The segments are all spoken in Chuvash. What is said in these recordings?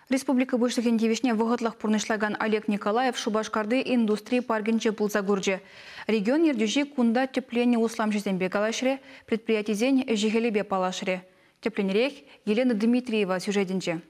Республика Пуҫлӑхӗн тивӗҫне вӑхӑтлӑх пурнӑҫлакан Олег Николаев Шупашкарти индустри паркӗнче пулса курчӗ. Регион ертӳҫи кунта тӗпленнӗ усламҫӑсемпе калаҫрӗ, предприятисен ӗҫӗ-хӗлӗпе паллашрӗ. Тӗплӗнрех Елена Дмитриева сюжетӗнче.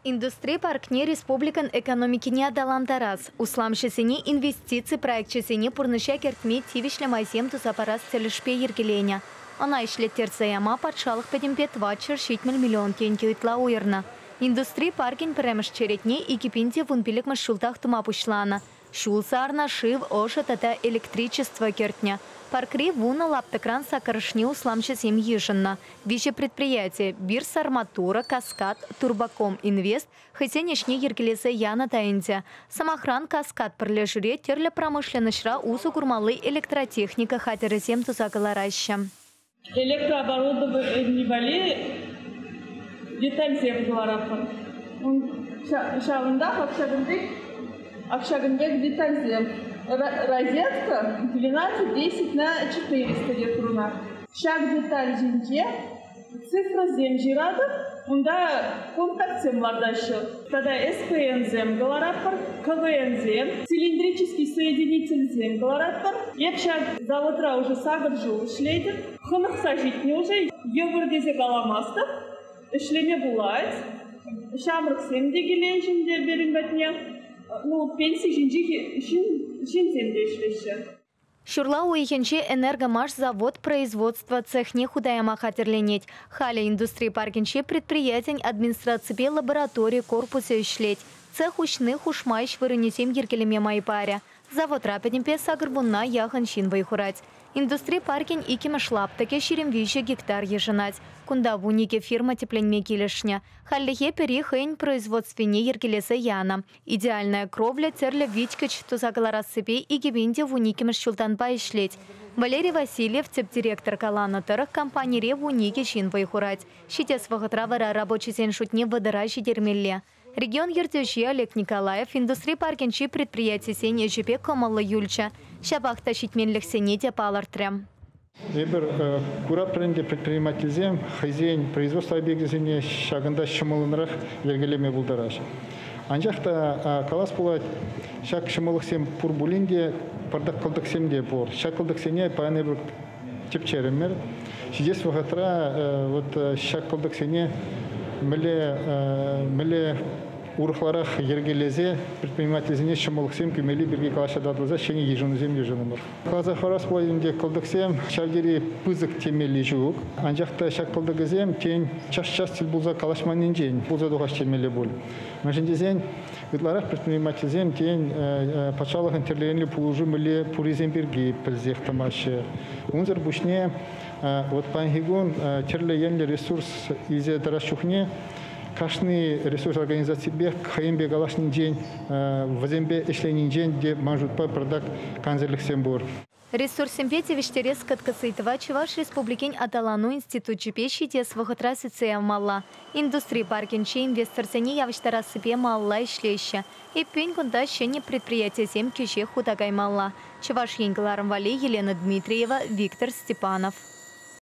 Индустри паркне республикӑн экономикине аталантарас, усламҫӑсене инвестици проекчӗсене пурнӑҫа кӗртме тивӗҫлӗ майсем туса парас тӗлӗшпе йӗркеленӗ. Ӑна ӗҫлеттерсе яма патшалӑх пӗтӗмпе 470 миллион тенкӗ ытла уйӑрнӑ. Индустри паркӗн пӗрремӗш черетне 2015-мӗш ҫултах тума пуҫланӑ. Ҫул сарнӑ, шыв, ӑшӑ тата электричество кӗртнӗ. Паркри 10 лаптӑкран саккӑрӑшне усламҫӑсем йышӑннӑ. Виҫӗ предприяти – Бирс Арматура, Каскад, Турбаком Инвест – хӑйсен ӗҫне йӗркелесе янӑ та ӗнтӗ. Сӑмахран, Каскад пӗрлешӳре тӗрлӗ промышленноҫра усӑ курмалли электротехника хатӗрӗсем туса кӑлараҫҫӗ. Электрооборудование валли детальсем кӑларатпӑр. Ҫавӑнтах ак ҫакӑн пек детальсем. Розетка 12,10 на 400 тетпӗр. Ҫак деталь ҫинче цифрӑсем ҫыратӑп, унта контактсем лартаҫҫӗ. Тата СПНсем кӑларатпӑр, КВНсем, цилиндрический соединительсем кӑларатпӑр. Эп ҫак заводра уже 8 ҫул ӗҫлетӗп. Хӑнӑхса ҫитнӗ уже, йывӑр тесе каламастӑп. Ӗҫлеме пулать. Ҫамрӑксем те килеҫҫӗ ӗнтӗ пирӗн патне. Ну, пенси ҫинчи ҫынсем те ӗҫлеҫҫӗ. Ҫурла уйӑхӗнче «Энергомаш» завод производство цехне хута яма хатӗрленет. Халӗ индустри паркӗнче предприятин администраципе лаборатори корпусӗ ӗҫлет. Цех уҫни хушма ӗҫ вырӑнӗсем йӗркелеме май парӗ. Заводра пӗтӗмпе 80-на яхӑн ҫын вӑй хурать. Индустри паркӗн иккӗмӗш лаптӑкӗ 23 гектар йышӑнать. Кунта 12 фирма тӗпленме килӗшнӗ. Хальлӗхе пӗри хӑйӗн производствине йӗркелесе янӑ. Идеальная кровля тӗрлӗ виткӗч туса кӑларассипе 2012-мӗш ҫултанпа ӗҫлет. Валерий Васильев тӗп директор каланӑ тӑрӑх, компанире 12 ҫын вӑй хурать. Ҫитес вӑхӑтра вара рабочисен шутне 30-а ҫитермелле. Регион ертӳҫи Олег Николаев индустри паркӗнчи предприятисен ӗҫӗпе кӑмӑллӑ юлчӗ. Ҫапах та ҫитменлӗхсене те палӑртрӗ. Эпир куратпӑр ӗнтӗ, предпринимательсем хӑйсен производство объекчӗсене ҫакӑнта ҫӑмӑллӑнрах йӗркелеме пултараҫҫӗ. Анчах та калас пулать, ҫак ҫӑмӑллӑхсем пур пулин те пӑртак кӑлтӑксем те пур. Ҫак кӑлтӑксене паян эпир тӗпчерӗмӗр. Ҫитес вӑхӑтра вот ҫак кӑлтӑксене мӗнле урӑхларах йӗркелесе предпринимательсене ҫӑмӑллӑхсем кӳмелли пирки калаҫса татӑлса ҫӗнӗ йышӑнусем йышӑнӑпӑр. Каласа хӑварас пулать ӗнтӗ, кӑлтӑксем ҫав тери пысӑк темелли ҫук. Анчах та ҫак кӑлтӑкӗсем тен час-час тӗл пулса калаҫманнинчен пулса тухаҫ темелле пуль. Мӗншӗн тесен ытларах предпринимательсем тен патшалӑхӑн тӗрлӗ енлӗ пулӑшу мӗнле пуррисем пирки пӗлсех тӑмаҫҫӗ. Унсӑр пуҫне вот паянхи кун тӗрлӗ енлӗ ресурс илсе тӑрас чухне кашни ресурс организаципе хӑйӗнпе калаҫнинчен, вӗсемпе ӗҫленинчен те ман шутпа пӑртак кансӗрлӗхсем пур. Ресурссемпе тивӗҫтерес кӑткӑс ыйтӑва Чӑваш Республикин аталану институчӗпе ҫитес вӑхӑтра сӳтсе явмалла. Индустри паркӗнче инвесторсене явӑҫтарассипе малалла ӗҫлеҫҫӗ. Эппин, кунта ҫӗнӗ предприятисем кӗҫех хута каймалла. Чӑваш Ен кӑларӑм валли Елена Дмитриева, Виктор Степанов.